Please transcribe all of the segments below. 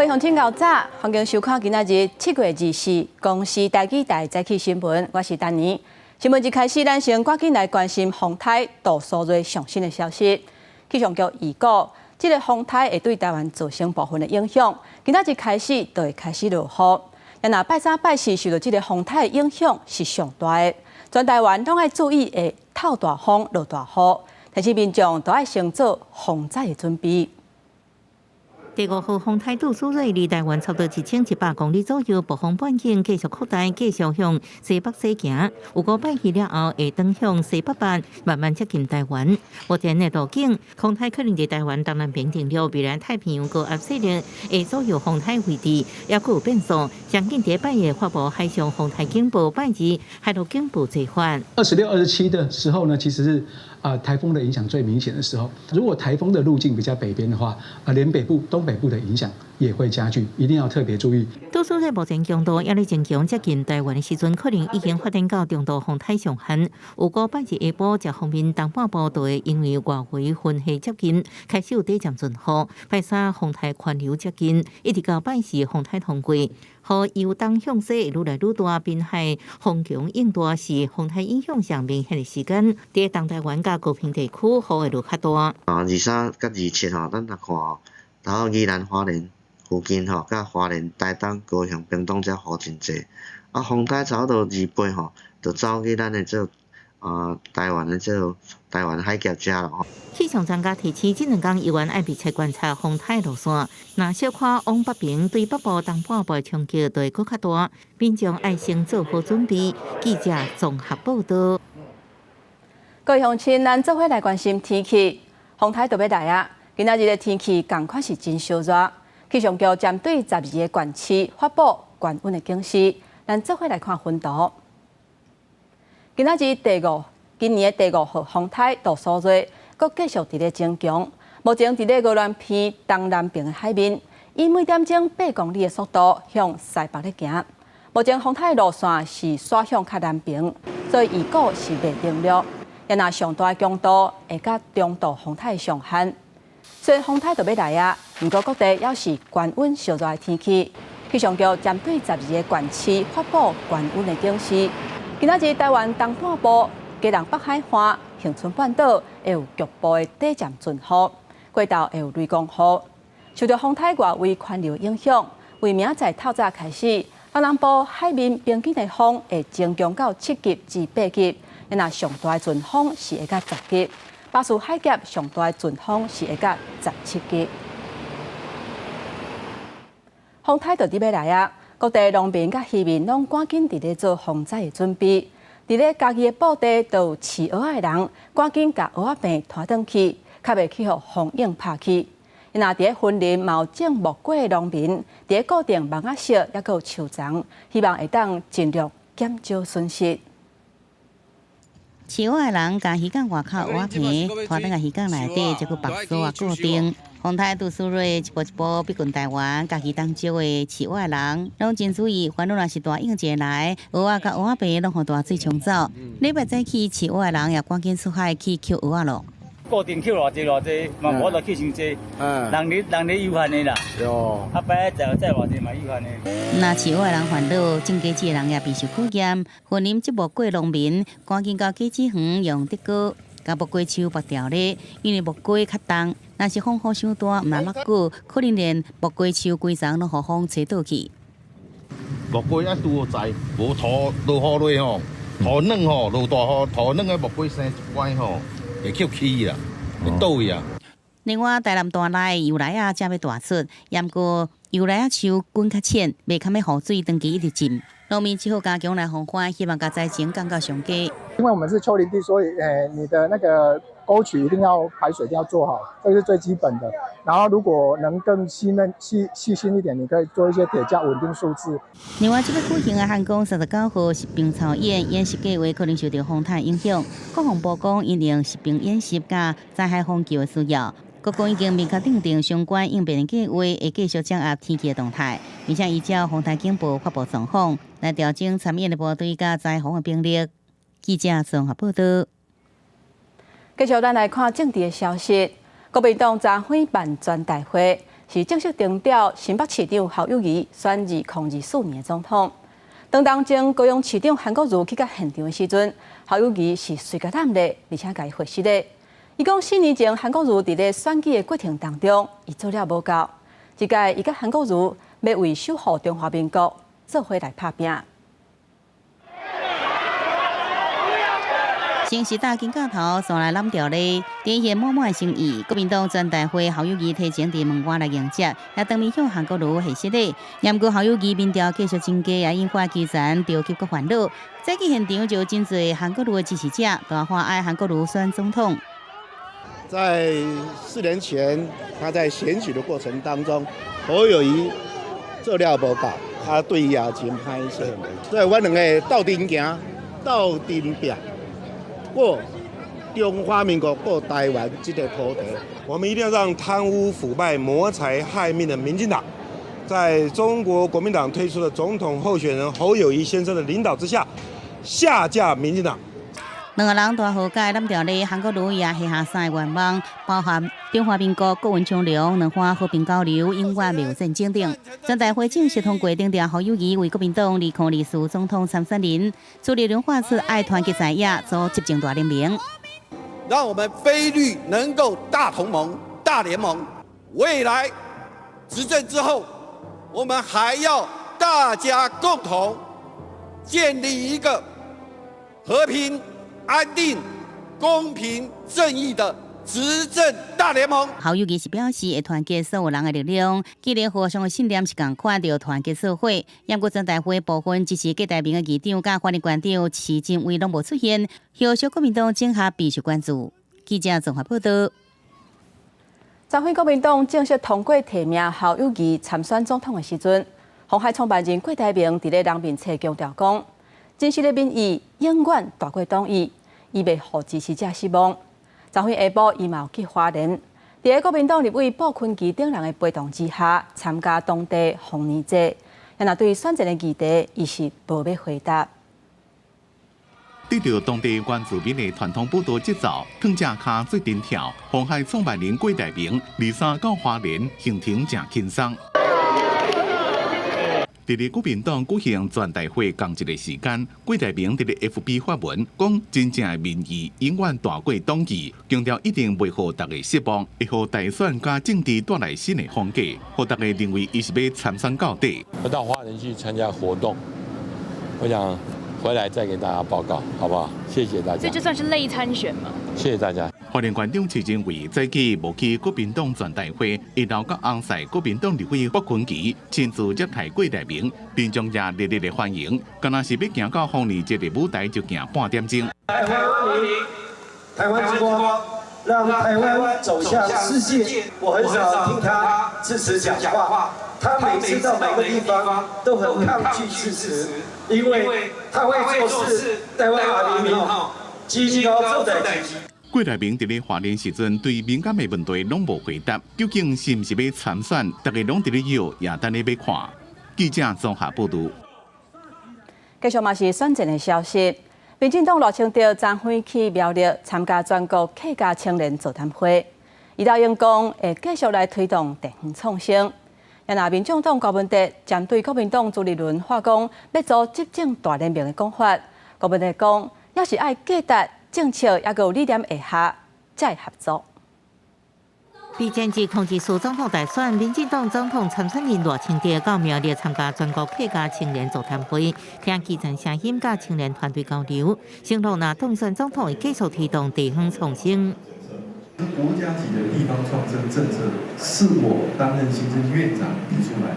各位鄉親𠢕早，歡迎收看今仔日7月24公視台語台早起新聞，我是丹妮。新聞一開始，咱先趕緊來關心風颱杜蘇芮上新的消息。氣象局預告，這个風颱會對台灣造成部分的影響。今仔日開始就會開始落雨。若拜三拜四受到這个風颱的影響是上大的，全台灣攏愛注意會透大風、落大雨，提醒民眾都愛先做防災的準備。第五號風颱杜蘇芮離台灣差不多1100公里左右，暴風半徑繼續擴大，繼續向西北西行。預估拜四了後會轉向西北北，慢慢接近台灣。目前的路徑，風颱可能佇台灣東南邊登陸，未來太平洋高壓勢力會左右風颱位置，猶閣有變數。上緊佇拜一發布海上風颱警報，拜二海陸警報齊發。 26、27的時候呢，其實是颱風的影響最明顯的時候。如果颱風的路徑比較北邊的話，連北部、東北部的影響也會加劇，一定要特別注意。杜蘇芮目前強度猶咧增強，接近台灣的時陣，可能已經發展到中度風颱上限。預估拜二下晡，這方面東半部就會因為外圍雲系接近，開始有短暫陣雨。拜三風颱環流接近，一直到拜四風颱通過，雨由東向西會愈來愈大，濱海風強湧大是風颱影響上明顯的時間。佇東台灣佮高屏地區雨會落較大。23佮27吼，咱來看吼，然後宜蘭花蓮附近吼，佮花蓮、台東、高雄、屏東遮雨真濟。風台差不多28吼，就走去咱的這个台灣的這个台灣海峽遮啦吼。氣象專家提醒，這兩工猶原愛密切觀察風颱路線，若小可往北邊對北部東半部的衝擊就會閣較大，民眾愛先做好準備。記者綜合報道。各位鄉親，咱做伙來關心天氣，風颱就欲來啊！今仔日的天氣仝款是真燒熱，氣象局針對12个縣市發布高溫的警示，咱做伙來看分圖。今仔日第五，今年的第五號風颱杜蘇芮，閣繼續佇咧增強。目前佇咧鵝鑾鼻東南邊的海面，以每點鐘8公里的速度向西北咧行。目前風颱路線是徙向較南邊，所以預估是袂登陸。若上大強度會佮中度風颱上限。雖然風颱就欲來啊，毋過各地猶是高溫燒熱的天氣。氣象局針對12个縣市發布高溫的警示。今仔日台灣東半部、基隆北海岸、恆春半島會有局部的短暫陣雨，過晝會有雷公雨。受著風颱外圍環流影響，為明仔載透早開始，東南部海面平均的風會增強到7級至8級，若上大的陣風是會到10級。巴士海峽上大的陣風是會到17級。風颱就佇欲來啊！各地農民佮漁民攏趕緊佇咧做防災的準備。佇咧嘉義的埔地，就有飼蚵仔的人趕緊共蚵仔棚拖轉去，較袂去予風湧拍去。若佇咧雲林嘛有種木瓜的農民，佇咧固定網仔石，猶閣有樹叢，希望會當盡量減少損失。飼蚵仔的人共漁港外口蚵仔棚拖轉來漁港內底，才閣縛索仔固定。風颱杜蘇芮一步一步逼近台灣，嘉義東石的飼蚵仔人攏真注意，煩惱若是大湧一來，蚵仔佮蚵仔棚攏予大水沖走。禮拜早起飼蚵仔人也趕緊出海去抾蚵仔囉。固定抾偌濟偌濟，嘛無法度抾傷濟。人力人力有限的啦。擺再再偌濟嘛有限的。若飼蚵仔人煩惱，種果子的人也備受考驗。雲林這木瓜農民趕緊到果子園用竹篙共木瓜樹縛牢咧，因為木瓜較重，若是風雨傷大，毋通落久，可能連木瓜樹規叢攏予風吹倒去。木瓜愛拄好栽，無土落雨落吼，土軟吼，落大雨土軟的木瓜生一擺吼，會抾起啦，會倒去啊。另外，台南大內油梨仔正欲大出，毋過油梨仔樹根較淺，袂堪欲雨水長期一直浸。農民只好加強來防範，希望共災情降到上低。因為我們是丘陵地，所以你的那個溝渠一定要排水，一定要做好，這是最基本的。然後如果能更細嫩、細細心一點，你可以做一些鐵架穩定樹枝。另外，這個舉行的漢光39號實兵操演演習計畫可能受著風颱影響。國防部講，因應實兵演習佮災害防救的需要，國軍已經明確訂定相關應變的計劃，會繼續掌握天氣的動態，並且依照風颱警報發布狀況來調整參演的部隊佮災防的兵力。記者綜合報道。繼續咱來看政治的消息。國民黨昨昏辦全代會，是正式定調新北市長侯友宜選2024年的總統。當當前高雄市長韓國瑜去到現場的時陣，侯友宜是隨共攬咧，而且共伊會失禮。伊講4年前韓國瑜佇咧選舉的過程當中，伊做了無夠，這屆伊佮韓國瑜欲為守護中華民國做伙來拍拚。誠實搭肩胛頭，紲來攬著咧，展現滿滿誠意。國民黨全代會侯友宜提前佇門外來迎接，也當面向韓國瑜賀失禮。毋過侯友宜民調繼續增加，也引發基層著急閣煩惱。早起現場就有真濟韓國瑜的支持者，大喊愛韓國瑜選總統。在4年前，他在選舉的過程當中，侯友宜做了無夠，他對伊也真歹勢。所以，阮兩个鬥陣行，鬥陣拚。過中華民國、過台灣這個土地，我們一定要讓貪污腐敗、謀財害命的民進黨，在中國國民黨推出的總統候選人侯友宜先生的領導之下，下架民進黨。兩个人大和解攬著咧，韓國瑜也許下三个願望，包含中華民國國運昌隆、兩岸和平交流、永遠袂有戰爭等。全代會正式通過定調侯友宜為國民黨2024總統參選人，朱立倫發出愛團結在野，組執政大聯盟，讓我們非綠能夠大同盟、大聯盟。未來執政之後，我們還要大家共同建立一個和平、安定、公平、正義的執政大聯盟。侯友宜是表示會團結所有人的力量，既然互相的信念是仝款，就團結做伙。毋過全代會部分支持郭台銘的議長佮花蓮縣長徐榛蔚攏無出現，後續國民黨整合備受關注。記者綜合報道。昨昏國民黨正式通過提名侯友宜參選總統的時陣，鴻海創辦人郭台銘佇咧人面冊強調講，真實的民意永遠大過黨意。伊袂予支持者失望。昨昏下晡，伊嘛有去花蓮，佇咧國民黨立委傅崐萁等人的陪同之下，參加當地豐年祭。若對選戰的議題，伊是無欲回答。得著當地原住民的傳統舞蹈節奏，褪隻跤做陣跳。鴻海創辦人郭台銘23到花蓮，行程誠輕鬆。佇咧國民黨舉行全代會仝一个時間，郭台銘佇咧 FB 發文，講真正的民意永遠大過黨意，強調一定袂予大家失望，會予大選佮政治帶來新的風格，予大家認為伊是欲參選到底。我到花蓮去參加活動，我想回來再給大家報告，好不好？謝謝大家。這就算是類參選嗎？謝謝大家。花蓮縣長徐榛蔚早起無去國民黨全代會，伊留佮紅賽國民黨立委傅崐萁親自接待郭台銘，民眾也熱烈的歡迎，敢若是欲行到豐年節的舞台就行半點鐘。台灣和平，台灣之光，讓台灣走向世界。我很少聽他致辭講話，他每次到每個地方都很抗拒致辭，因為他會做事。台灣阿明真𠢕做代誌。郭台銘佇咧花蓮時陣，對敏感的問題攏無回答，究竟是毋是欲參選？大家攏佇咧臆，也等咧欲看。記者綜合報導。繼續嘛是選戰的消息，民進黨賴清德昨昏去苗栗參加全國客家青年座談會，伊答應講會繼續來推動地方創生。若民眾黨柯文哲針對國民黨朱立倫話講欲組執政大聯盟的講法，柯文哲講猶是愛價值、政策猶閣有理念下下才會合作。佇前日2024總統大選，民進黨總統參選人賴清德到苗栗參加全國客家青年座談會，聽基層聲音佮青年團隊交流，承諾若當選總統會繼續推動地方創生。國家級的地方創生政策是我擔任行政院長提出來，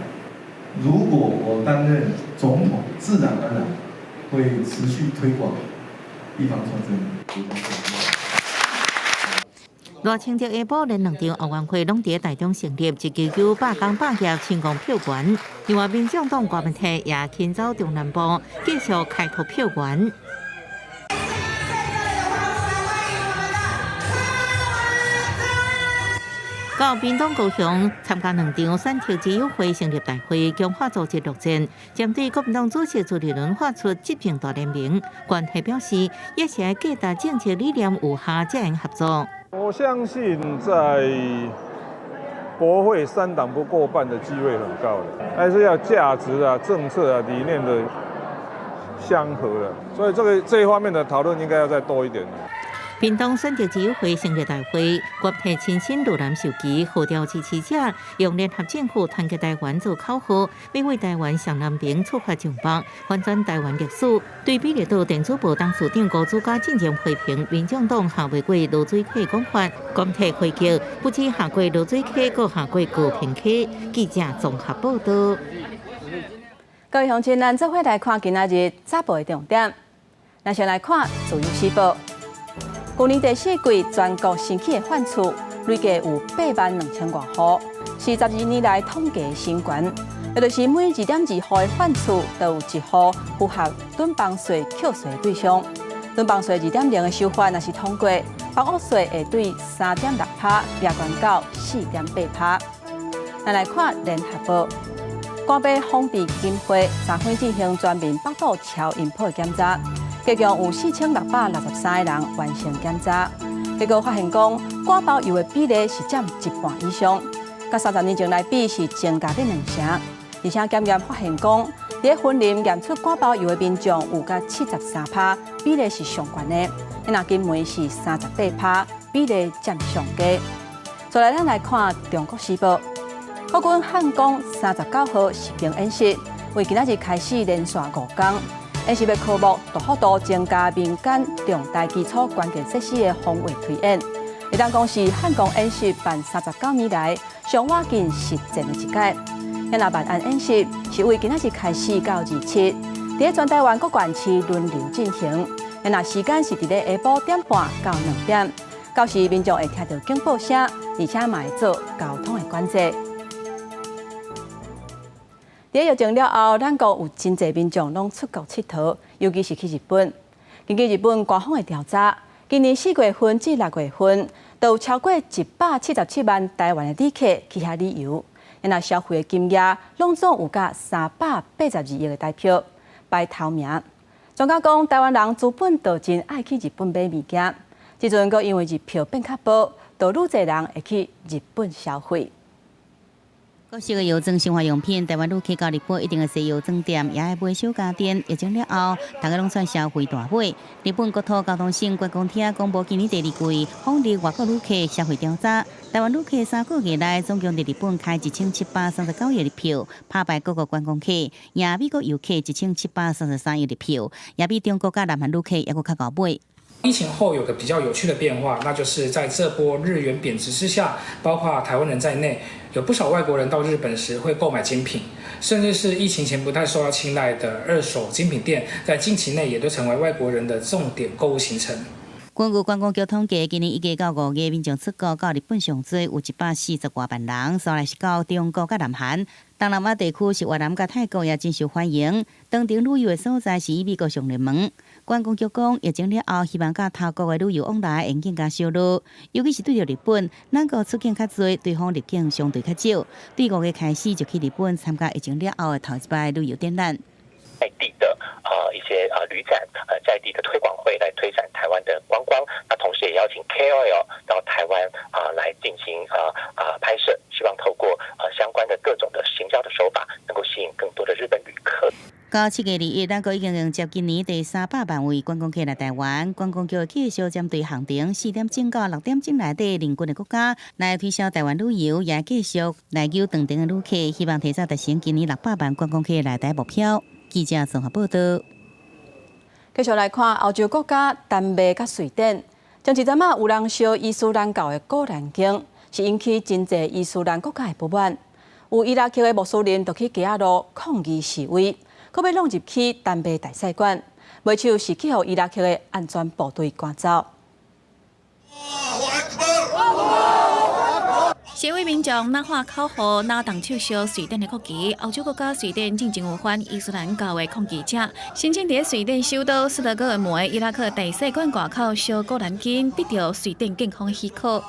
如果我擔任總統，自然而然會持續推廣地方創生。賴清德下晡連兩場後援會攏佇台中成立，1999罷工罷業成功票源。另外，民進黨柯文哲也親走中南部，繼續開拓票源。到屏東高雄參加兩場選投之友會成立大會，強化組織作戰，針對國民黨主席朱立倫發出執政大聯盟，關係表示，也是愛價值政策理念有下才會合作。我相信在國會三黨不過半的機會很高的，還是要價值啊、政策啊、理念的相合的，所以這個這一方面的討論應該要再多一點。屏東選擇自由會成立大會，決提親身落南受旗，號召支持者用聯合政府團結台灣做口號，欲為台灣向南邊出發進步，翻轉台灣歷史。對美麗島電子報董事長高祖嘉進前批評民眾黨下袂過濁水溪講法，講體回擊不止下過濁水溪，閣下過高屏溪。記者綜合報道。各位鄉親，咱做伙來看今仔日早報的重點。咱先來看《自由時報》。去年第四季全國新起的反厝累計有8萬2千外戶，是12年來統計的新高。也就是每2.2戶的反厝都有1戶符合囤房稅扣稅的對象。囤房稅2.0的修法若是通過，房屋稅會對3.6%躍懸到4.8%。咱來看聯合報，官幣防治基金會昨昏進行全民腹肚超音波檢查。共有4663個人完成檢查，結果發現講，肝包油的比例是佔一半以上，佮30年前來比是增加了2成。而且檢驗發現講，佇雲林驗出肝包油的民眾有佮73%，比例是上懸的。若金門是38%，比例佔上低。再來，咱來看《中國時報》，國軍漢光39號實兵演習，為今仔日開始連續5工。演習的科目大幅度增加民間重大基礎關鍵設施的防衛推演，會當講是漢光演習辦39年來上倚近實戰的一屆。若萬安演習是為今仔日開始到27，佇咧全台灣各縣市輪流進行。若時間是佇咧下晡點半到2點，到時民眾會聽著警報聲，而且嘛會做交通的管制。佇疫情了後，咱國有真濟民眾攏出國𨑨迌，尤其是去日本。根據日本官方的調查，今年4月份至6月份，都有超過177萬台灣的旅客去遐旅遊，若消費的金額攏總有佮382億的台幣，排頭名。專家講，台灣人資本就真愛去日本買物件，這陣閣因為日票變較薄，就愈濟人會去日本消費。各式的藥妝生活用品，台灣旅客到日本一定會踅藥妝店，也愛買小家電。疫情了後，大家攏轉消費大買。日本國土交通省觀光廳公布今年第二季訪日外國旅客消費調查，台灣旅客3個月內總共佇日本開1739億日票，拍敗各國觀光客，贏美國遊客1733億日票，也比中國佮南韓旅客猶閣較𠢕買。疫情後有個比較有趣的變化，那就是在這波日元貶值之下，包括台灣人在內，有不少外國人到日本時會購買精品，甚至是疫情前不太受到青睞的二手精品店，在近期內也都成為外國人的重點購物行程。根據觀光局統計，今年1月到5月，民眾出國到日本上濟有140多萬人，紲來是到中國佮南韓。東南亞地區是越南佮泰國也真受歡迎。當地旅遊的所在是以美國上熱門。觀光局講，疫情了後，希望佮他國的旅遊往來會更加燒熱，尤其是對著日本，咱國出境較濟，對方入境相對較少。對5月開始就去日本參加疫情了後的頭一擺旅遊展覽。在地的一些旅展，在地的推廣會來推展台灣的觀光，那同時也邀請 KOL 到台灣啊來進行拍攝，希望透過相關的各種的行銷的手法，能夠吸引更多的日本旅客。到7月21，咱國已經迎接今年第300萬位觀光客來台灣。觀光局繼續針對行程4點鐘到6點鐘內底鄰近的國家來推銷台灣旅遊，也繼續來誘當地的旅客，希望提早達成今年600萬觀光客來台目標。記者綜合報道。繼續來看歐洲國家丹麥佮瑞典，前一陣仔有人燒伊斯蘭教的古蘭經，是引起真濟伊斯蘭國家的不滿。有伊拉克的穆斯林就去街仔路抗議示威，閣欲挵入去丹麥大使館，尾手是去予伊拉克的安全部隊趕走。示威民眾若喊口號，若動手燒瑞典的國旗。歐洲國家瑞典進前有反伊斯蘭教的抗議者，申請佇瑞典首都斯德哥爾摩的伊拉克大使館外口燒古蘭經，得著瑞典警方許可。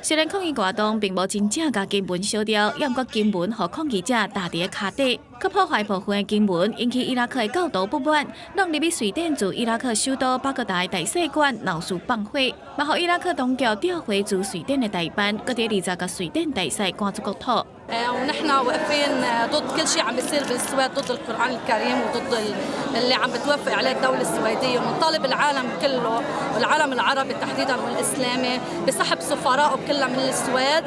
雖然抗議活動並無真正共經文燒掉，猶毋過經文予抗議者踏佇咧跤底。閣破壞部分的經文，引起伊拉克的教徒不滿，挵入去瑞典駐伊拉克首都巴格達的大使館鬧事放火，嘛予伊拉克當局調回駐瑞典的代辦，閣佇二十共瑞典大使趕出國土。 ونحن واقفين ضد كل شيء عم بيصير بالسويد، ضد القرآن الكريم وضد اللي عم بتوافق عليه الدولة السويدية، ونطالب العالم كله والعالم العربي تحديدا والإسلامي بسحب سفرائه كلها من السويد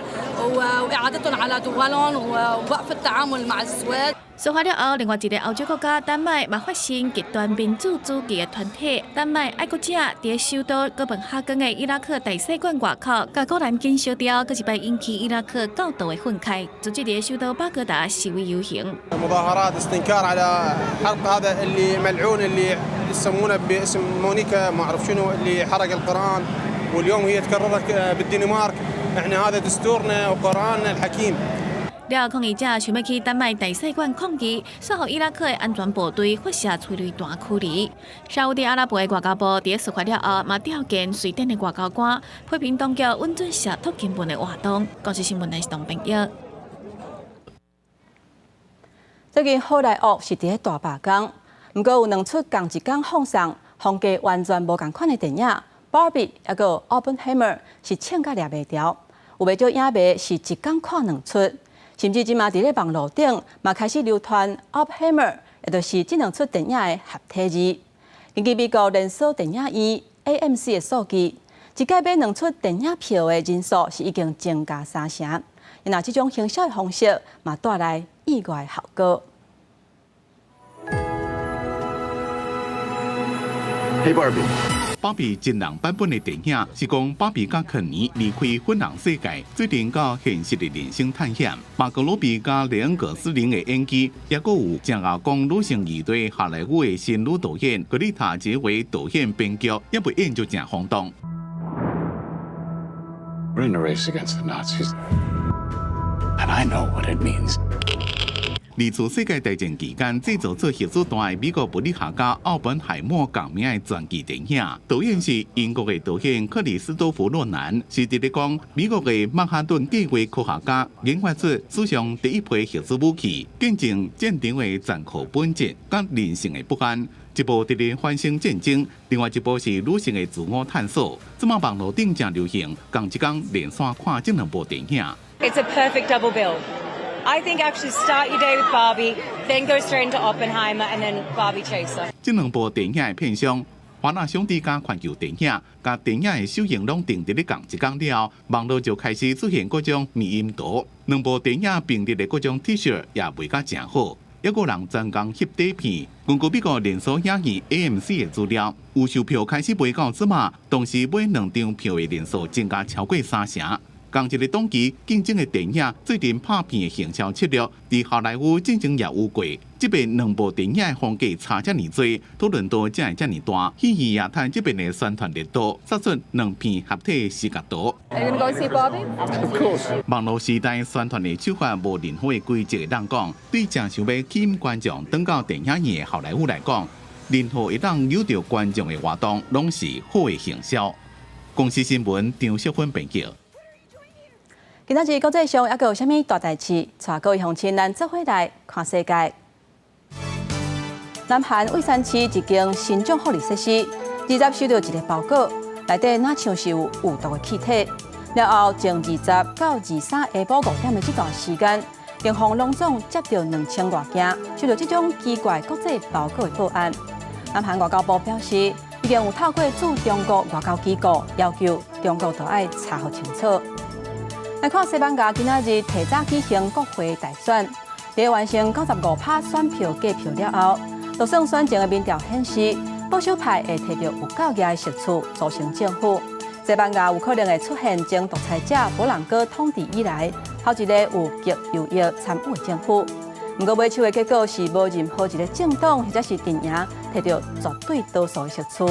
وإعادتهم على دولهم ووقف التعامل مع السويد。事發了後，另外一个歐洲國家丹麥嘛發生極端民族主義的團體丹麥愛國者佇首都哥本哈根的伊拉克大使館外口，共古蘭經燒掉，閣一擺引起伊拉克教徒的憤慨，組織佇首都巴格達示威遊行。 مظاهرات استنكار على حرق هذا اللي ملعون اللي يسمونه باسم مونيكا ما اعرف شنو اللي حرق القرآن، واليوم هي تكررت بالدنمارك. احنا هذا دستورنا وقرآننا الحكيم. 了後，抗議者想欲去丹麥大使館抗議，煞予伊拉克的安全部隊發射催淚彈驅離。沙烏地阿拉伯的外交部佇事發了後，嘛調見瑞典的外交官，批評當局允准褻瀆經文的活動。公視新聞台是董編譯。最近好萊塢是佇咧大罷工，毋過有兩齣仝一工放送、風格完全無仝款的電影，《芭比》抑閣《奧本海默》是搶甲掠袂牢，有袂少影迷是一工看兩齣。甚至這馬佇咧網路頂嘛開始流傳《奧本海默》，也就是這兩齣電影的合體字。根據美國連鎖電影院 AMC 的數據，一擺買兩齣電影票的人數是已經增加三成。若這種行銷的方式嘛帶來意外效果。 Hey Barbie。芭比真人版本的電影是講芭比佮肯尼離開粉紅世界，做陣到現實的人生探險。馬格羅比佮雷恩葛斯林的演技，抑閣有正𠢕講女性議題好萊塢的新女導演格麗塔傑為導演編劇，這部演就誠轟動。 We're in a race against the Nazis, and I know what it means. 二次世界大戰期間製造出核子彈的美國物理學家奧本海默仝名的傳記電影，導演是英國的導演克里斯多弗諾蘭，是佇咧講美國的曼哈頓計劃科學家研發出史上第一批核子武器，見證戰場的殘酷本質佮人性的不安。一部佇咧反省戰爭，另外一部是女性的自我探索。這馬網路頂誠流行，仝一工連續看這兩部電影。 It's a perfect double bill. I think actually start your day with Barbie, then go straight into Oppenheimer, and then Barbie chaser. 這兩部電影的片商華納兄弟佮環球電影，共電影的首映攏定佇咧仝一工了後，網路就開始出現各種迷因圖。兩部電影並列的各種 T 恤也賣甲誠好，抑閣有人專工翕底片。根據美國連鎖影院 AMC 的資料，預售票開始賣到這馬，同時買兩張票的人數增加超過三成。仝一个檔期競爭的電影，做陣拍片的行銷策略，佇好萊塢進前也有過。這擺兩部電影的風格差遮爾濟，討論度才會遮爾大。戲院也趁這擺的宣傳力度，殺出兩片合體視覺圖。 Are you gonna go see Barbie? Of course。網路時代宣傳的手法無任何的規則會當講，對誠想欲吸引觀眾轉到電影院的好萊塢來講，任何會當誘著觀眾的活動，攏是好的行銷。公視新聞張淑芬編輯。今仔日國際上猶閣有啥物大代誌？帶各位鄉親咱做伙來看世界。南韓蔚山市一間新長福利設施，20收到一個包裹，內底若像是有有毒的氣體。了後，從20到23下晡5點的這段時間，警方攏總接到2000外件收到這種奇怪國際包裹的報案。南韓外交部表示，已經有透過駐中國外交機構要求中國著愛查予清楚。來看西班牙今仔日提早舉行國會大選，佇完成95%選票計票了後，就算選前的民調顯示，保守派會提著有夠額的席次組成政府。西班牙有可能會出現前獨裁者佛朗哥統治以來，頭一个有極右翼參與的政府。毋過尾手的結果是無任何一个政黨或者是陣營提著絕對多數的席次。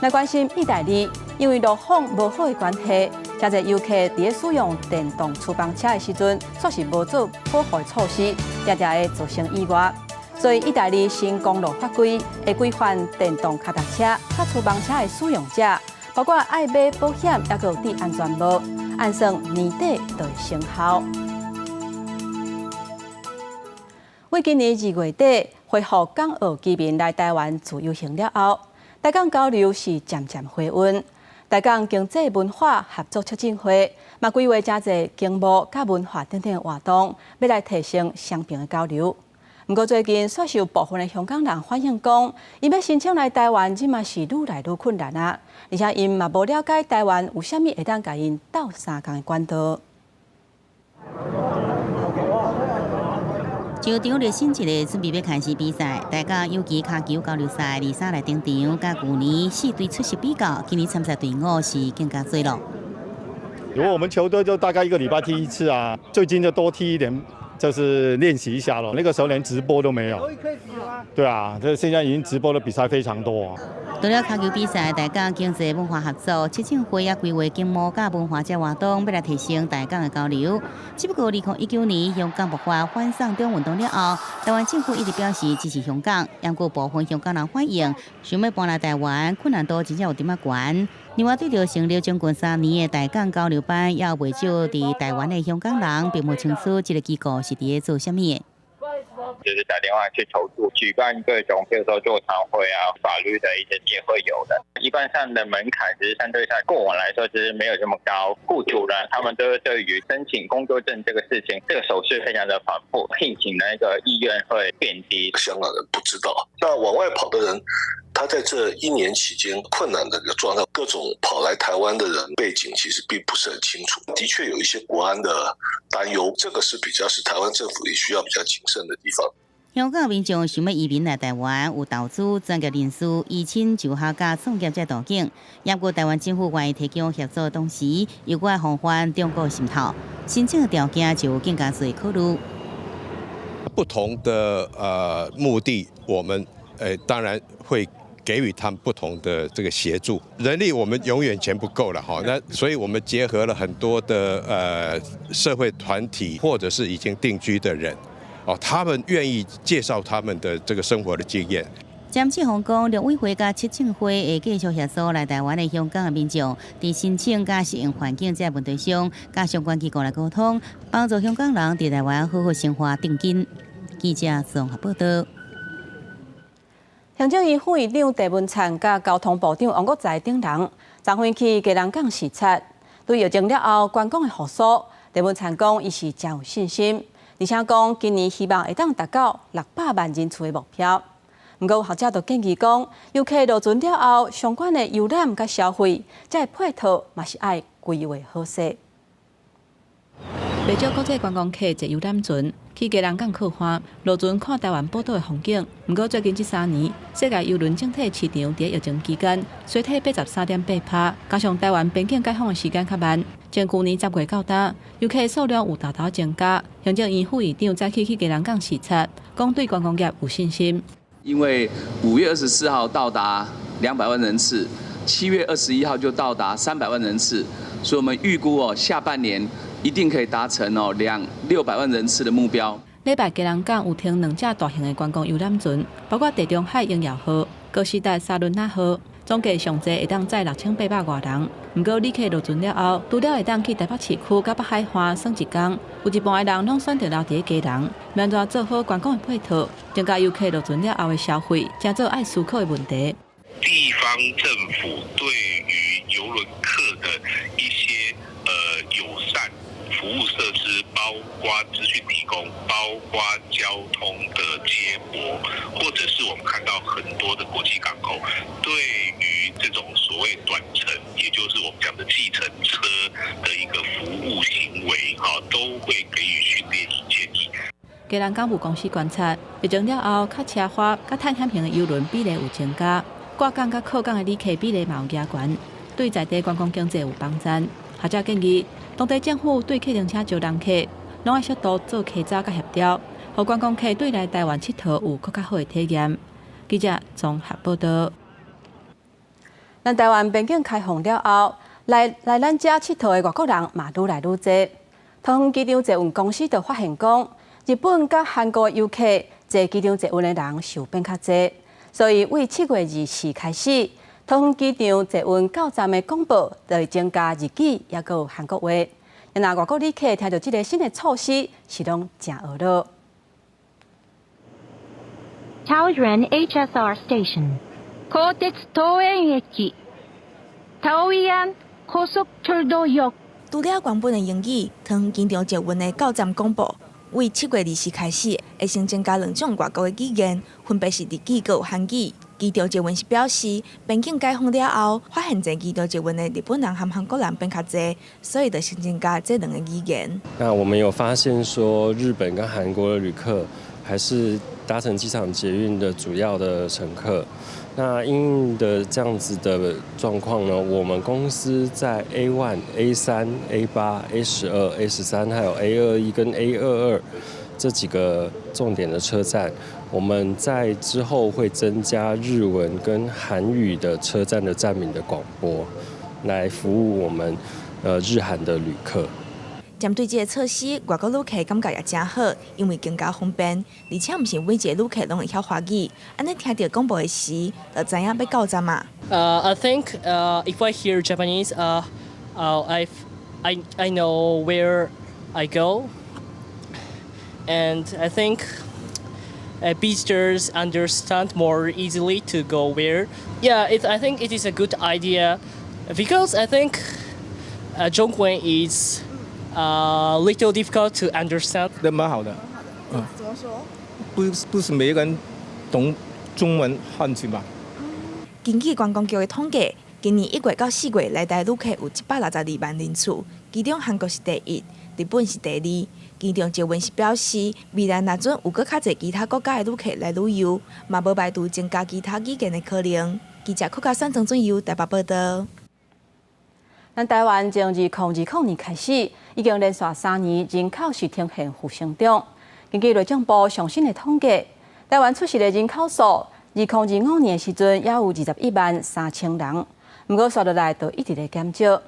來關心義大利，因為路況無好的關係，誠濟遊客佇咧使用電動廚房車的時陣，煞是無做保護的措施，定定會造成意外。所以，義大利新公路法規會規範電動跤踏車佮廚房車的使用者，包括愛買保險，抑閣有戴安全帽，按算年底就會生效。為為今年2月底恢復港澳居民來台灣自由行了後，台港交流是漸漸回溫。台港經濟文化合作促進會嘛規劃誠濟經貿佮文化等等活動，欲來提升雙邊的交流。毋過最近，煞是有部分的香港人反映講，𪜶欲申請來台灣，這馬是愈來愈困難啊！而且𪜶嘛無了解台灣有啥物會當共𪜶鬥相共的管道。球場熱身一下，準備欲開始比賽。台港友誼跤球交流賽23來登場，佮舊年四隊出席比較，今年參賽隊伍是更加濟囉。如果我們球隊就大概一個禮拜踢一次啊，最近就多踢一點，就是練習一下咯。那個時候連直播都沒有。對啊，這現在已經直播的比賽非常多。除了跤球比賽，台港經濟文化合作促進會也規劃經貿佮文化這活動，欲來提升台港的交流。只不過2019年香港爆發反送中運動了後，台灣政府一直表示支持香港，毋過部分香港人反映，想欲搬來台灣，困難度真正有點仔懸。另外，對著成立將近3年的台港交流班，也有袂少佇台灣的香港人，並無清楚這个機構是佇咧做啥物的。就是打電話去求助，舉辦各種，譬如說座談會啊，法律的一些也會有的。一般上的門檻其實相對上過往來說，其實沒有這麼高。僱主呢，他們都對於申請工作證這個事情，這個手續非常的繁複，聘請的那個意願會變低。香港人不知道，那往外跑的人，他在這一年期間困難的一個狀態，各種跑來台灣的人背景其實並不是很清楚，的確有一些國安的擔憂，這個是比較是台灣政府也需要比較謹慎的地方。香港民眾想欲移民來台灣，有投資、專業人士、移親、就學佮創業這途徑。毋過台灣政府願意提供協助的同時，又閣愛防範中國滲透，申請的條件就有更加濟考慮。不同的目的，我們當然會給予他們不同的這個協助。人力我們永遠錢不夠了哈，那所以我們結合了很多的社會團體或者是已經定居的人。哦，他們願意介紹他們的這個生活的經驗。詹志宏講，陸委會佮促進會會繼續協助來台灣的香港的民眾，佇申請佮適應環境這個問題上，佮相關機構來溝通，幫助香港人佇台灣好好生活定根。記者綜合報道。行政院副院長鄭文燦佮交通部長王國材等人，昨昏去基隆港視察，對疫情了後觀光的復甦，鄭文燦講伊是誠有信心。而且講，今年希望會當達到600萬人次的目標。毋過有學者就建議講，遊客落船了後，相關的遊覽佮消費，這个配套嘛是愛規劃好勢。袂少國際觀光客坐遊覽船去基隆港靠岸，落船看台灣寶島的風景。毋過最近這3年，世界郵輪整體市場佇疫情期間衰退83.8%，加上台灣邊境解封的時間較慢，從舊年10月到今，遊客數量有大大增加。行政院副院長早起去基隆港視察，講對觀光業有信心。因為5月24號到達200萬人次，7月21號就到達300萬人次，所以我們預估哦，下半年一定可以達成哦兩六百萬人次的目標。禮拜基隆港有停兩隻大型的觀光遊覽船，包括地中海榮耀號、高士達沙倫納號，總計上濟會當載6800外人。毋過旅客落船了後，除了會當去台北市區佮北海岸耍一工，有一半的人攏選擇留佇咧基隆，欲按怎做好觀光的配套，增加遊客落船了後的消費，成做愛思考的問題。地方政府對於郵輪客的一些友善服務設施，包括資訊提供，包括交通的接駁，或者是我們看到很多的國際港口，對於這種所謂短程，也就是我們講的計程車的一個服務行為，哈，都會給予訓練與建議。基隆港務公司觀察，疫情了後，較奢華、較探險型的郵輪比例有增加，掛港佮靠港的旅客比例嘛有加懸，對在地觀光經濟有幫助。學者建議，當地政府對計程車招人客，攏愛適度做稽查佮協調，予觀光客對來台灣𨑨迌有閣較好的體驗。記者綜合報道。咱台灣邊境開放了後，來來咱遮𨑨迌的外國人嘛愈來愈濟。桃園機場捷運公司就發現講，日本佮韓國遊客坐機場捷運的人是有變較濟，所以對7月24開始，桃園機場捷運到站的廣播就會增加日語，抑閣有韓國話。若外國旅客聽著這个新的措施，是攏誠愕愕。Taoyuan HSR Station. 高鐵桃園駅。桃園高速철도역。除了原本的英語，桃園機場捷運的到站廣播，為7月20開始，會先增加兩種外國的語言，分別是日語閣有韓語。機場捷運是表示，邊境解封了後，發現坐機場捷運的日本人和韓國人變較濟，所以就先增加這兩個語言。那我們有發現說，日本跟韓國的旅客還是搭乘機場捷運的主要的乘客。那因應的這樣子的狀況呢，我們公司在 A1、A3、A8、A12、A13，還有 A21跟 A22這幾個重點的車站，我們在之後會增加日文跟韓語的車站的站名的廣播，來服務我們日韓的旅客。針對這个措施，外國旅客感覺也誠好，因為更加方便，而且毋是每一个旅客攏會曉華語，按呢聽著廣播的時，就知影欲到站矣。 I think if I hear Japanese, I know where I go, and I think visitors understand more easily to go where. Yeah, I think it is a good idea because I think 中文 is a little difficult to understand. 那蠻好的，嗯，怎麼說？不是每個人懂中文漢字吧？根據觀光局的統計，今年1月到4月來台旅客有162萬人次，其中韓國是第一，日本是第二。機場捷運是表示，未來若準有閣較濟其他國家的旅客來旅遊，嘛無排除增加其他語言的可能。記者柯家山、曾俊佑台北報道。咱台灣從2020年開始，已經連續3年人口是呈現負成長。根據內政部上新的統計，台灣出世的人口數，2025年的時陣猶有213,000人，毋過紲落來就一直咧減少。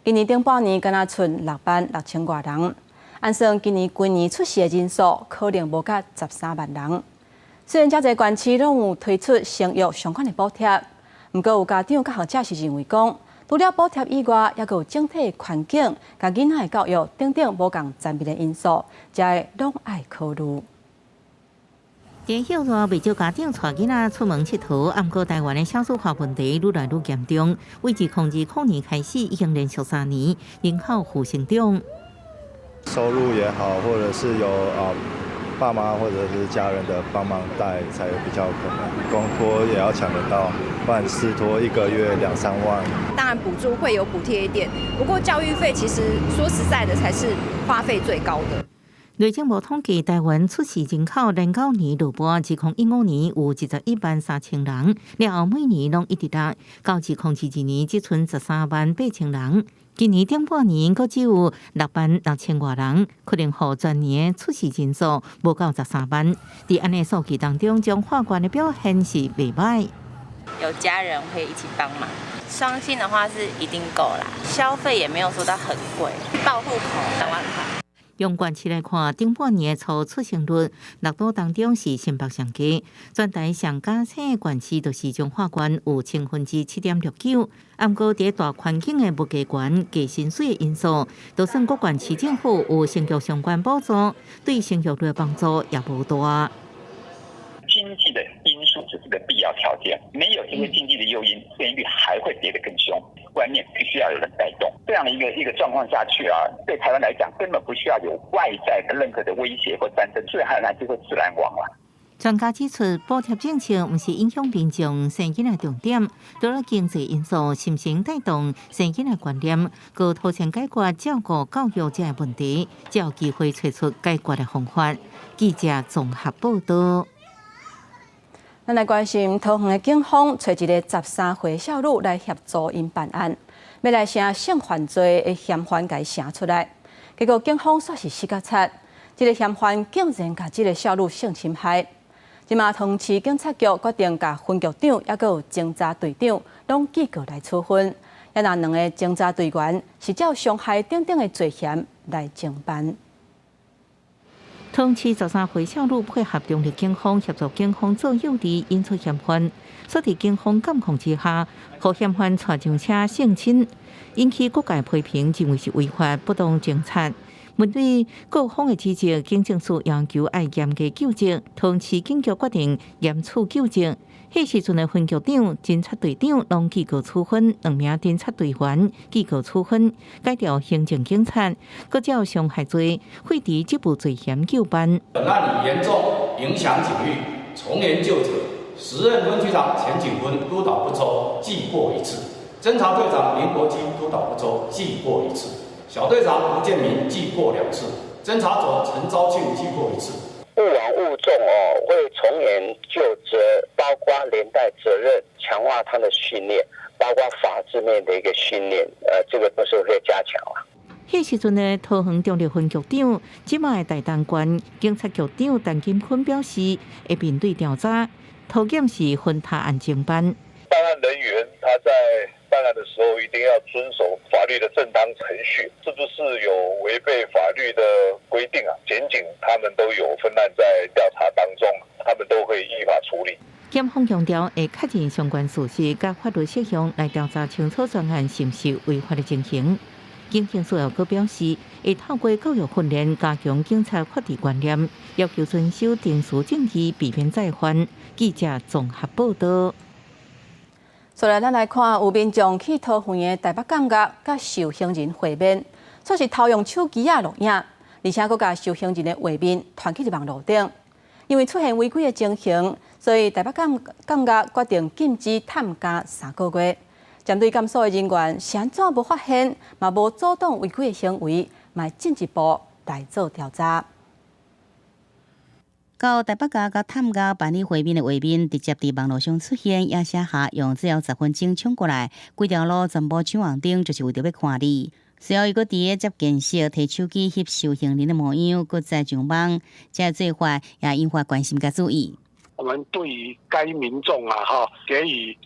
今年頂半年敢若賰6萬6千外人，按算今年規年出世的人數可能無到13萬人。雖然遮濟縣市攏有推出生育相關的補貼，毋過有家長佮學者是認為講，除了補貼以外，猶閣有整體環境、佮囡仔的教育等等無仝層面的因素，這攏愛考慮。天氣熱，袂少家長帶囡仔出門𨑨迌，毋過台灣的少子化問題愈來愈嚴重。為2020年開始，已經連續3年人口負成長。收入也好，或者是有啊爸媽或者是家人的幫忙帶，才比較可能。公托也要搶得到，不然私托一個月兩三萬。當然補助會有補貼一點，不過教育費其實說實在的，才是花費最高的。內政部統計，台灣出世人口連九年落半，2015年有21萬3千人，了後每年攏一直落，到2022年只賰13萬8千人。今年頂半年閣只有6萬6千外人，可能予全年出世人數無夠13萬。佇按呢數據當中，彰化縣的表現是袂䆀。有家人會一起幫忙，雙薪的話是一定夠啦，消費也沒有說到很貴，報戶口2萬塊。用縣市來看，頂半年的初出生率六都當中是新北上低，全台上加醒的縣市就是彰化縣，有7.69%。毋過佇大環境的物價懸、低薪水的因素，就算各縣市政府有生育相關補助，對生育率的幫助也無大。經濟的因素只是個必要條件，沒有這些經濟的誘因，生育率還會跌得更兇。觀念必須要有人帶動，這樣的一個狀況下去啊，對台灣來講根本不需要有外在的任何的威脅或戰爭，自然而然就會自然亡了。專家指出，補貼政策毋是影響民眾生囡仔重點，除了經濟因素，是毋是帶動生囡仔觀念，閣妥善解決照顧教育這个問題，才有機會揣出解決的方法。記者綜合報道。咱來關心桃園的警方，揣一个13歲少女來協助𪜶辦案，欲來聲性犯罪的嫌犯共伊聲出來。結果警方煞是死甲賊，這个嫌犯竟然共這个少女性侵害。這馬桃園市警察局決定共分局長猶閣有偵查隊長攏記過來處分，也若兩个偵查隊員是照傷害等等的罪嫌來偵辦。桃園市13歲少女配合中壢警方協助警方做誘離引出嫌犯，煞佇警方監控之下，予嫌犯帶上車性侵，引起各界批評，認為是違法不當偵查。面對各方的指責，警政署要求愛嚴格究責，桃園市警局決定嚴處究責。彼時陣的分局長、偵察隊長攏記過處分，兩名偵察隊員記過處分，解調行政警察，閣照傷害罪、廢除職務罪嫌究辦。本案已嚴重影響警譽，從嚴究責。時任分局長錢景坤督導不周，記過一次；偵察隊長林國基督導不周，記過一次；小隊長吳建明記過兩次；偵察組陳昭慶記過一次。勿枉勿縱哦，會從嚴究責，包括連帶責任，強化他的訓練，包括法制面的一個訓練，這個都是會加強啦。彼時陣的桃園中壢分局長，這擺的台東縣警察局長陳金坤表示，會面對調查，桃檢是分他案偵辦。辦案人員他在辦案的時候一定要遵守法律的正當程序，是不是有違背法律的規定啊？檢警他們都有分案在調查當中，他們都會依法處理。檢方強調會確認相關事實，佮法律適用來調查清楚全案是毋是違法的情形。警政署又閣表示，會透過教育訓練加強警察法治觀念，要求遵守程序正義，避免再犯。記者綜合報道。接來，咱來看有民眾去桃園的台北監獄，佮受刑人會面，煞是偷用手機仔錄影，而且閣共受刑人的畫面傳去網路頂。因為出現違規的情形，所以台北監獄決定禁止探監3個月。針對監所的人員是按怎無發現，嘛無阻擋違規的行為，嘛進一步來做調查。到台北監獄探監辦理會面的畫面，直接佇網路上出現，也寫下用最後10分鐘衝過來，規條路全部搶紅燈，就是為著欲看你。隨後，伊閣佇咧接見室提手機翕受刑人的模樣，閣再上網，這个做法也引發關心佮注意。我們對於該民眾啊，哈，給予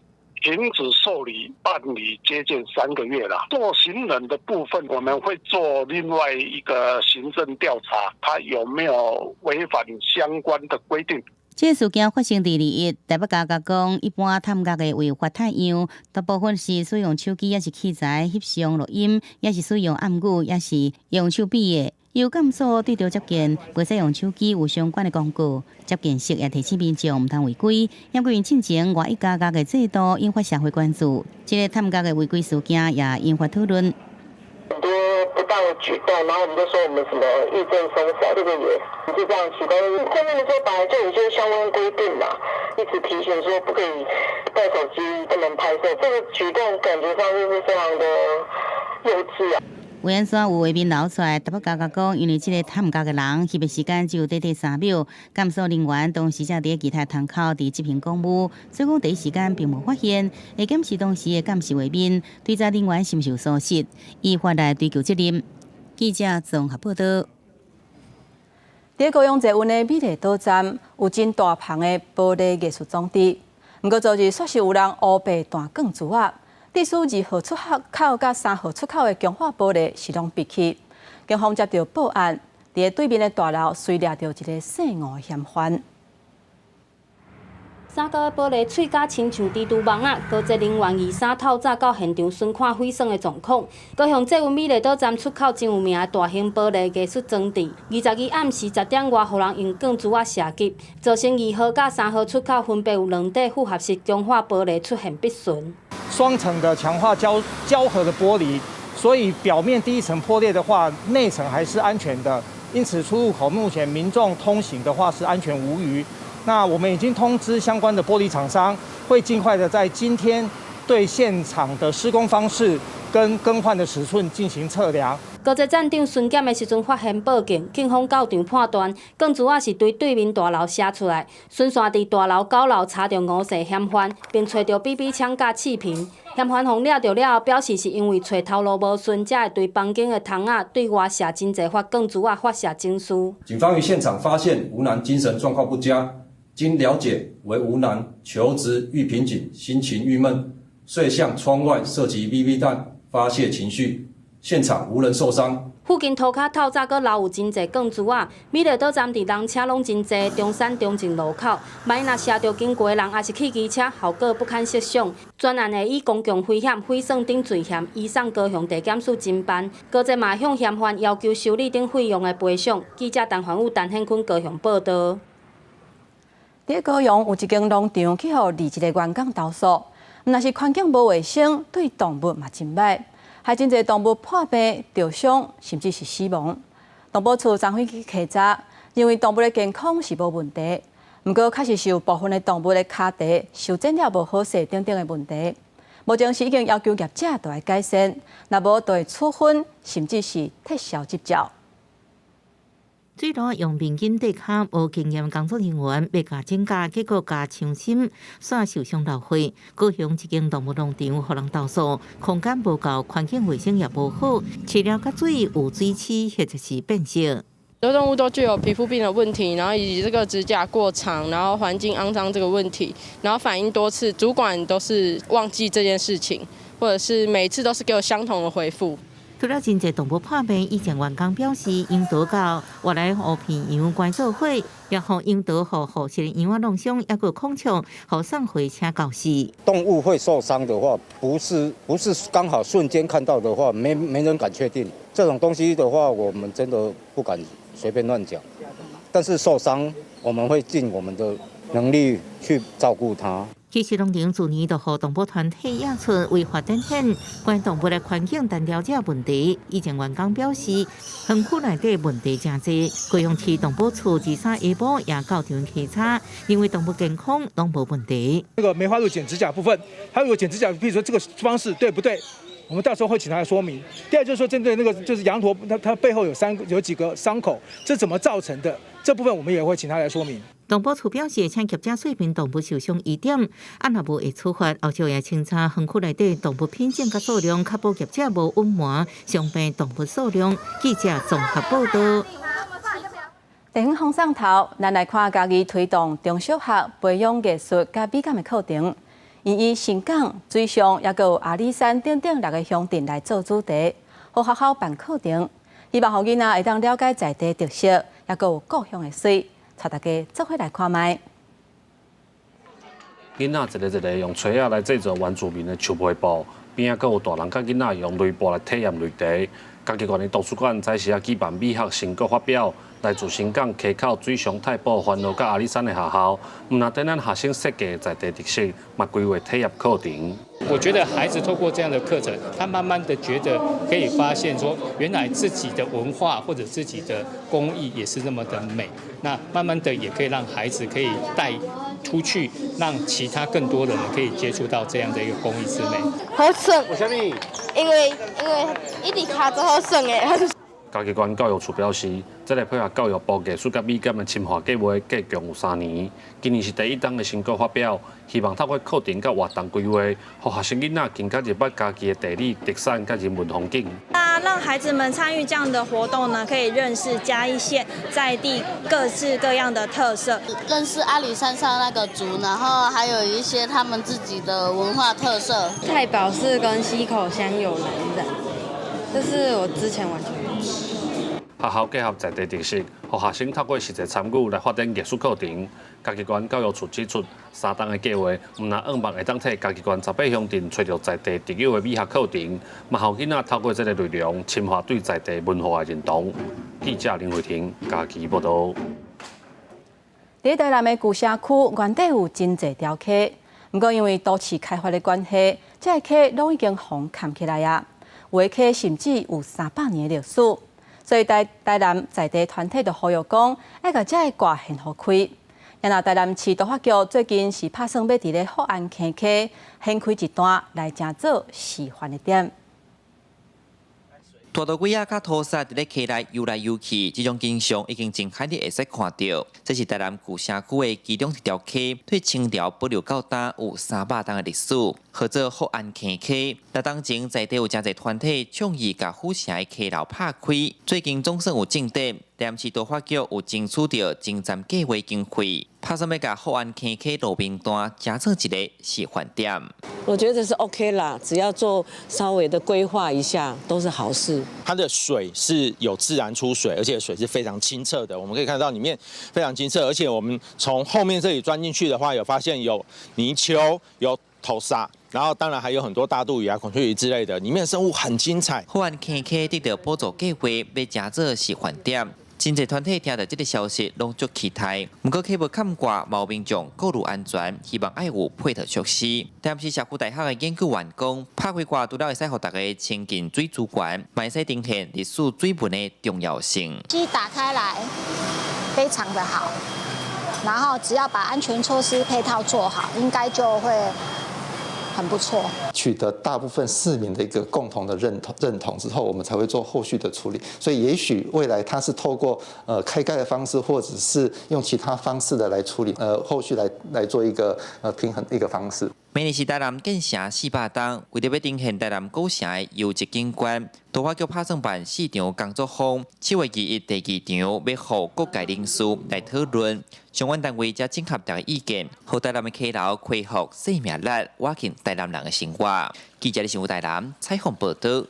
停止受理辦理接見3個月啦。做行人的部分，我們會做另外一個行政調查，他有沒有違反相關的規定。這個事件發生佇21，台北監獄講，一般探監的違法態樣，大部分是使用手機，抑是器材翕相錄音，抑是使用暗語，抑是用手比的。由監所對著接見，袂使用手機有相關的廣告。接見室也提醒民眾毋通違規。毋過因進前外役加額的制度引發社會關注，這个探監的違規事件也引發討論。很多不當的舉動，然後我們就說我們什麼意見鬆散，這個也就這樣奇怪。後面的時候本來就有些相關規定嘛，一直提醒說不可以帶手機，不能拍攝。這個舉動感覺上就是非常的幼稚啊。為按怎有畫面流出來？台北監獄講，因為這个探監的人翕的時間只有短短3秒，監所人員當時正佇其他窗口佇執行公務，所以講第一時間並無發現。會檢視當時的監視畫面，追查人員是毋是有疏失，依法來追究責任。記者綜合報道。佇高雄捷運的美麗島站有真大棚的玻璃藝術裝置，毋過昨日煞是有人烏白彈鋼珠仔。致使2號出口佮3號出口的強化玻璃是攏閉去。警方接到報案，佇對面的大樓隨掠著一个姓吳的嫌犯。三高的玻璃碎甲親像蜘蛛網仔，高捷人員二三透早到現場巡看毀損的狀況。高雄捷運美麗島站出口真有名的大型玻璃藝術裝置，22暗時10點外，予人用鋼珠仔射擊，造成2號佮3號出口分別有兩塊複合式強化玻璃出現篦損。雙層的強化膠合的玻璃，所以表面第一層破裂的話，內層還是安全的。因此出入口目前民眾通行的話是安全無虞。那我們已經通知相關的玻璃廠商，會盡快的在今天對現場的施工方式跟更換的尺寸進行測量。高捷站長巡檢的時陣發現報警，警方到場判斷，鋼珠仔是對對面大樓射出來，循線佇大樓9樓查著吳姓嫌犯，並揣著 BB 槍佮試瓶。嫌犯予掠著了後，表示是因為揣頭路無順，才會對房間的窗仔對外射真濟發鋼珠仔發洩情緒。警方於現場發現吳男精神狀況不佳，經了解為吳男求職遇瓶頸，心情鬱悶，遂向窗外射擊 BB 彈發洩情緒。現場無人受傷。負附近塗跤透早閣留有真濟鋼珠仔，美麗島站佇人車攏真濟，中山中正路口，萬一若射著經過人，抑是汽機車，後果不堪設想。專案會以公共危險、毀損等罪嫌移送高雄地檢署偵辦，高捷嘛向嫌犯要求修理等費用的賠償。記者陳環武、陳顯坤高雄報導。佇高雄有一間農場去予21個員工投訴，毋但是環境無衛生，對動物嘛真䆀，害真濟動物破病、著傷，甚至是死亡。動保處昨昏去稽查，認為動物的健康是無問題，毋過確實是有部分的動物的跤蹄修剪了無好勢等等的問題。目前是已經要求業者著愛改善，若無就會處分，甚至是撤銷執照。水路用面筋底跤，無經驗工作人員欲共剪甲，結果共傷心，煞受傷流血。高雄一間動物農場予人投訴，空間無夠，環境衛生也無好，飼料佮水有水刺或者是變色。很多動物都具有皮膚病的問題，然後以及這個指甲過長，然後環境骯髒這個問題，然後反映多次，主管都是忘記這件事情，或者是每次都是給我相同的回覆。除了真濟動物破病，以前員工表示，櫻桃到外來烏皮羊關做伙，也予櫻桃予護士的羊仔弄傷，抑閣控場，予送回車告死。動物會受傷的話，不是剛好瞬間看到的話，沒人敢確定。這種東西的話，我們真的不敢隨便亂講。但是受傷，我們會盡我們的能力去照顧它。其實農場自年就予動保團體驗出違法展現，關動物的環境單調這問題。以前員工表示，園區內底問題誠濟，高雄市動保處23下晡也到場稽查，認為動物健康攏無問題。那個梅花鹿剪指甲部分，他如果剪指甲，比如說這個方式對不對？我們到時候會請他來說明。第二就是說，針對那個就是羊駝，它背後有三有幾個傷口，這怎麼造成的？這部分我們也會請他來說明。動保處表示，請業者說明動物受傷疑點，啊若無會處罰，後續也清查園區內底動物品種佮數量，確保業者無隱瞞傷病動物數量。記者綜合報導。地方風送頭，咱來看嘉義推動中小學培養藝術佮美感的課程，𪜶以新港、水上，抑閣有阿里山等等六个鄉鎮來做主題，予學校辦課程，希望予囡仔會當了解在地特色，抑閣有故鄉的媠。帶大家做伙來看覓。囡仔一个一个用錘仔來製作原住民的樹皮布，邊仔閣有大人佮囡仔用擂缽來體驗擂茶。嘉義縣的圖書館早時仔舉辦美學成果發表，來自新港、溪口、水上、太保、環路佮阿里山的學校，毋但展覽學生設計在地特色，嘛規劃體驗課程。我覺得孩子透過這樣的課程，他慢慢的覺得可以發現說，原來自己的文化或者自己的工藝也是那麼的美。那慢慢的也可以讓孩子可以帶出去，讓其他更多的人可以接觸到這樣的一個工藝之美。好耍。為啥物？因為一直跤足好耍的。嘉義縣教育處表示，這个配合教育部藝術佮美感的深化計劃，計共有3年。今年是第一冬的成果發表，希望透過課程佮活動規劃，予學生囡仔更加入捌家己的地理特產佮人文風景。那讓孩子們參與這樣的活動呢，可以認識嘉義縣在地各式各樣的特色，認識阿里山上那個族，然後還有一些他們自己的文化特色。太保是跟溪口鄉有藍染，這是我之前完全不知。學校結合在地特色，予學生透過實際參與來發展藝術課程。嘉義縣教育處指出，3冬的計劃，毋但向望會當替嘉義縣18鄉鎮揣著在地特有的美學課程，嘛予囡仔透過這个內容深化對在地文化的認同。記者林慧婷嘉義報導。佇台南的舊城區，原底有真濟條溪，毋過因為都市開發的關係，這个溪攏已經予崁起來啊。有的溪甚至有300年的歷史。所以台南在地團體就呼籲講，愛共這个掛懸予開。若台南市都發局最近是拍算欲佇咧福安坑溪掀開一段來成做示範的點。脫刀龜仔佮塗虱佇咧溪內游來游去，這種景象已經真罕佇會使看著。這是台南舊城區的其中一條溪，對清朝保留到今有300冬的歷史。號做福安坑溪。那當前在地有誠濟團體倡議共府城的溪流拍開，最近總算有進展，台南市都發局有爭取著前瞻計畫經費，拍算欲共福安坑溪路面段加做一個示範點。我覺得是 OK 啦，只要做稍微的規劃一下，都是好事。它的水是有自然出水，而且水是非常清澈的。我們可以看到裡面非常清澈，而且我們從後面這裡鑽進去的話，有發現有泥鰍、有頭鯊，然後當然還有很多大肚魚啊、孔雀魚之類的，裡面生物很精彩。福安坑溪得到補助計劃，欲加做示範點。真濟團體聽著這个消息，攏足期待。毋過溪無崁蓋，嘛有民眾顧慮安全，希望愛有配套設施。台南市社區大學的研究員講，拍開蓋除了會使予大家親近水資源，嘛會使呈現歷史水文的重要性。其實打開來非常的好，然後只要把安全措施配套做好，應該就會很不錯。取得大部分市民的一個共同的認同之後，我們才會做後續的處理。所以，也許未來它是透過開蓋的方式，或者是用其他方式的來處理，後續來做一個平衡一個方式。明年是台南建城400冬，為著欲呈現台南古城的優質景觀，都發局拍算辦四場工作坊，7月21第二場欲予各界人士來討論，相關單位才整合大家意見，予台南的溪流恢復生命力，倚近台南人的生活。記者李新武台南採訪報導。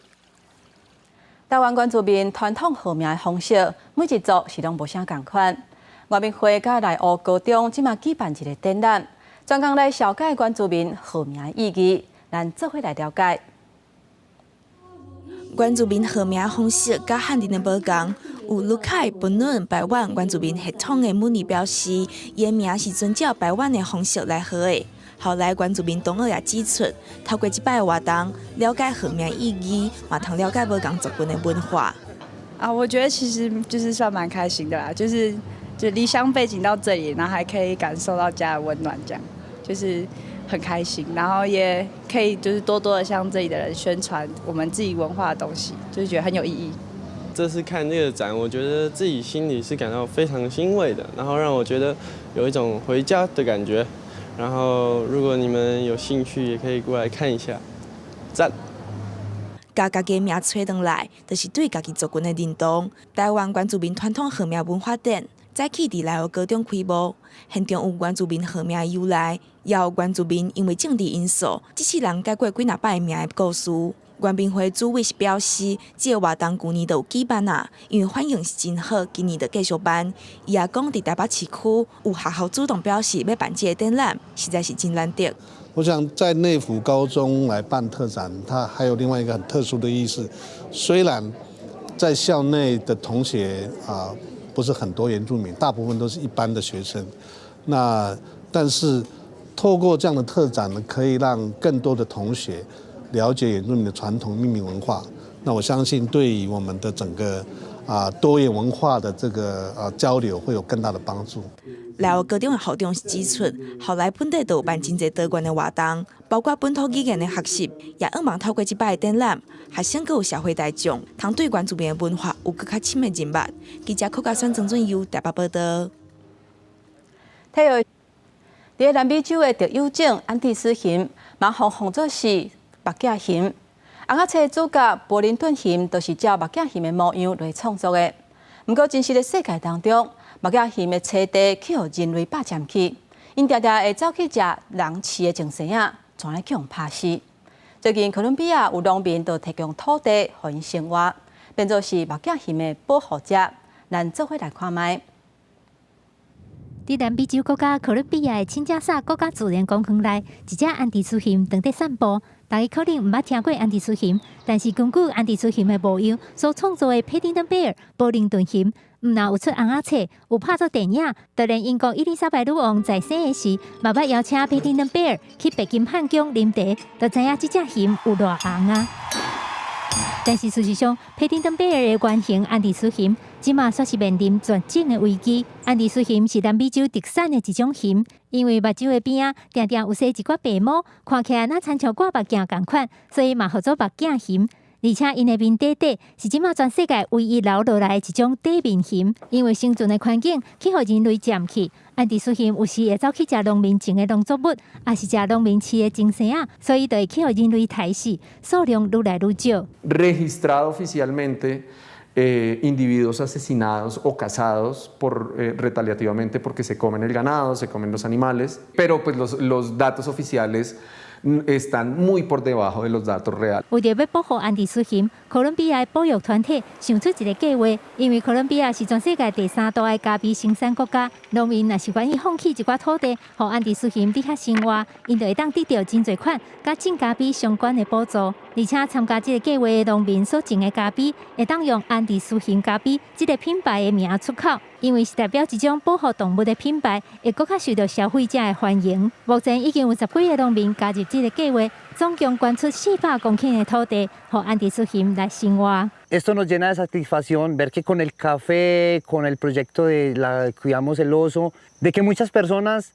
台灣原住民傳統號名的方式，每一族是攏無啥仝款。原民會佮內湖高中這馬舉辦一個展覽，專工來紹介原住民號名的意義，咱做伙來了解。原住民號名方式佮漢人的無仝，有魯凱、本倫、排灣原住民血統的母女表示，伊的名是遵照排灣的方式來號的。後來原住民同學也指出，透過這擺的活動，了解號名意義，嘛通了解無仝族群的文化。啊，我覺得其實就是算蠻開心的啦，就是就離鄉背井到這裡，然後還可以感受到家的溫暖，這樣就是很開心，然後也可以就是多多的向這裡的人宣傳我們自己文化的東西，就是覺得很有意義。這次看這個展，我覺得自己心裡是感到非常欣慰的，然後讓我覺得有一種回家的感覺。然後如果你們有興趣，也可以過來看一下，讚。共家己名揣轉來，就是對家己族群的認同。台灣原住民傳統號名文化展，早起佇內湖高中開幕，現場有原住民號名的由來，也有原住民因為政治因素，這世人改過幾若擺名的故事。原民會主委是表示，這个活動舊年就有舉辦啊，因為反應是真好，今年就繼續辦。伊也講，佇台北市區有學校主動表示欲辦這个展覽，實在是真難得。我想在內湖高中來辦特展，它還有另外一個很特殊的意思。雖然在校內的同學啊，不是很多原住民，大部分都是一般的學生。那但是透過這樣的特展呢，可以讓更多的同學了解原住民的傳統命名文化。那我相信對於我們的整個多元文化的這個交流會有更大的幫助。內湖高中的校長是指出，後來本地都有辦真濟多元的活動，包括本土語言的學習，也向望透過這擺的展覽，學生閣有社會大眾，通對原住民的文化有閣較深的認識。記者柯家選、曾俊佑台北報導。體育，佇南美洲的特有種安第斯熊，嘛予號做是目鏡熊。尪仔冊主角柏林頓熊，就是照目鏡熊的模樣來創作的。毋過真實的世界當中，目鏡熊的棲地去予人類霸佔去，𪜶定定會走去食人飼的精牲仔，怎來去予拍死？最近哥倫比亞有農民就提供土地予𪜶生活，變做是目鏡熊的保護者。咱做伙來看覓。佇南美洲國家哥倫比亞的欽加薩國家自然公園內，一隻安第斯熊正佇散步。大家可能毋捌聽過安第斯熊，但是根據安第斯熊的模樣所創作的佩丁頓貝爾柏靈頓熊，毋但有出尪仔冊，有拍做電影，就連英國伊麗莎白女王在生的時，嘛捌邀請佩丁頓貝爾去白金漢宮啉茶，就知影這隻熊有偌紅啊。但是事實上，佩丁頓貝爾的原型安第斯熊，這馬煞是面臨絕種的危機。安第斯熊是南美洲特產的一種熊，因為目睭的邊仔定定有生一寡白毛，看起來若親像掛目鏡仝款，所以嘛號做目鏡熊。而且𪜶的面塊塊是這馬全世界唯一留落來的一種塊面熊，因為生存的環境去予人類佔去。安第斯熊有時會走去食農民種的農作物，抑是食農民飼的精牲仔，所以就會去予人類刣死，數量愈來愈少。 Registrado oficialmente individuos asesinados o cazados por retaliativamente porque se comen el ganado, se comen los animales, pero pues los datos oficiales están muy por debajo de los datos reales. 為著欲保護安第斯熊，哥倫比亞的保育團體想出一个計劃，因為哥倫比亞是全世界第三大的咖啡生產國家，農民若是願意放棄一寡土地，予安第斯熊佇遐生活，𪜶就會當得著真濟款佮種咖啡相關的補助。而且參加這个計劃的農民所種的咖啡，會當用安第斯熊咖啡這个品牌的名出口，因為是代表一種保護動物的品牌，會閣較受著消費者的歡迎。目前已經有十幾个農民加入這个計劃，總共捐出400公頃的土地，予安第斯熊來生活。 Esto nos llena de satisfacción ver que con el café, con el proyecto de la Cuidamos el Oso, de que muchas personas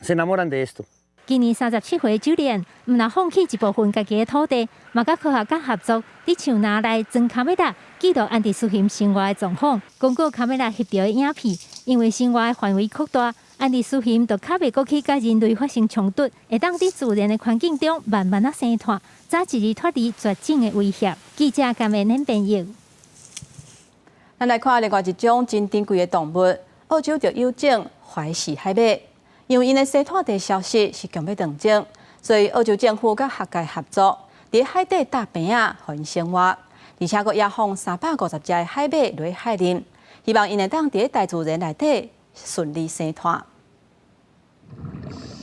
se enamoran de esto. 今年37歲酒店，毋但放棄一部分家己的土地，嘛佮科學家合作，佇樹林內裝卡美拉記錄安第斯熊生活的狀況。根據卡美拉翕著的影片，因為生活的範圍擴大，安第斯熊就較袂閣去佮人類發生衝突，會當佇自然的環境中慢慢仔生湠，早一日脫離絕種的威脅。記者甘美恁編譯。咱來看另外一種真珍貴的動物，澳洲特有種懷氏海馬。因為𪜶的生湠地消失是強欲斷種，所以澳洲政府佮學界合作，佇海底搭棚仔，予𪜶生活，而且閣野放350隻的海馬落海裡，希望𪜶會當佇大自然內底順利生湠。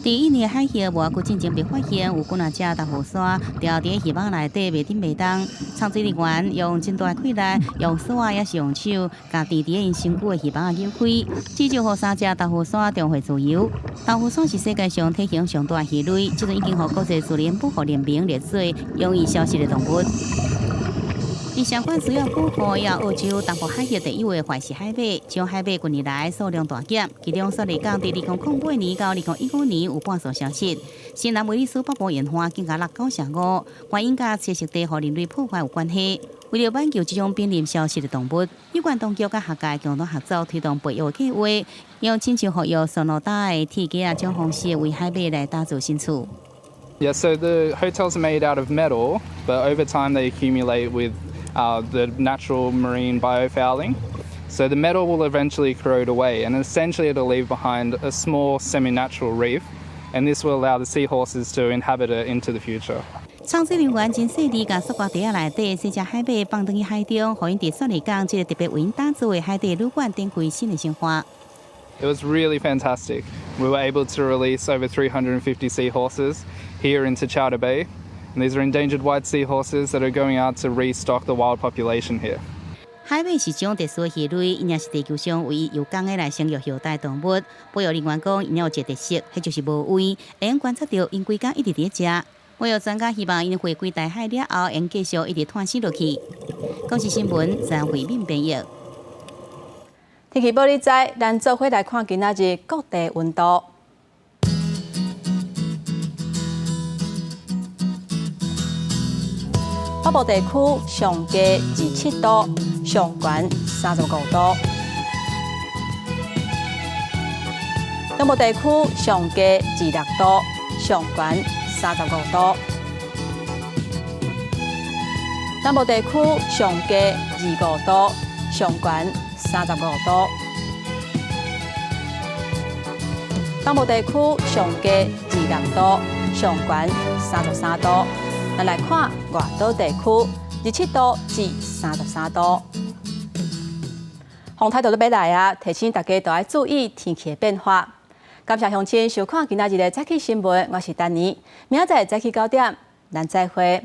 佇印尼海域無偌久進前被發現有幾若隻豆腐鯊牢佇魚網內底袂振袂動，潛水人員用真大氣力，用索仔抑是用手，共纏佇𪜶身軀的魚網仔扭開，至少予三隻豆腐鯊重獲自由。豆腐鯊是世界上體型上大魚類，這陣已經予國際自然保護聯盟列做容易消失的動物。佇相關需要保護，也澳洲東部海域特有的懷氏海馬，這種海馬近年來數量大減，其中雪梨港佇2008年到2015年有半數消失。新南威爾斯北部沿岸更加落95%，原因佮棲息地予人類破壞有關係。為了挽救這種瀕臨消失的動物，有關當局佮學界共同合作推動培育計劃，用親像復育索諾達的鐵架仔種方式為海馬來打造新厝。 Yeah, so the hotels are made out of metal, but over time they accumulate with the natural marine biofouling. So the metal will eventually corrode away, and essentially it'll leave behind a small semi-natural reef, and this will allow the seahorses to inhabit it into the future. 潛水人員真細膩，共塑膠袋仔內底細隻海馬放轉去海中，予𪜶佇雪梨港這个特別為𪜶打造的海底旅館展開新的生活。 It was really fantastic. We were able to release over 350 seahorses here into Chowder Bay. And these are endangered white seahorses that are going out to restock the wild population here. 海馬是種特殊的魚類，𪜶也是地球上唯一有絳的來生育後代動物。保育人員講，𪜶有一個特色，彼就是無胃，會用觀察著𪜶規工一直佇咧食。保育專家希望𪜶回歸大海了後，會繼續一直湠死落去。公視新聞張惠敏編譯。天氣報你知，咱做伙來看今仔日各地溫度。北部地區上低27度，上懸35度。中部地區上低26度，上懸35度。南部地區上低25度，上懸35度。東部地區上低26度，上懸33度。咱來看外島地區，27度至33度。風颱就欲來啊！提醒大家都愛注意天氣的變化。感謝鄉親收看今仔日的早起新聞，我是丹妮。明仔載早起9點，咱再會。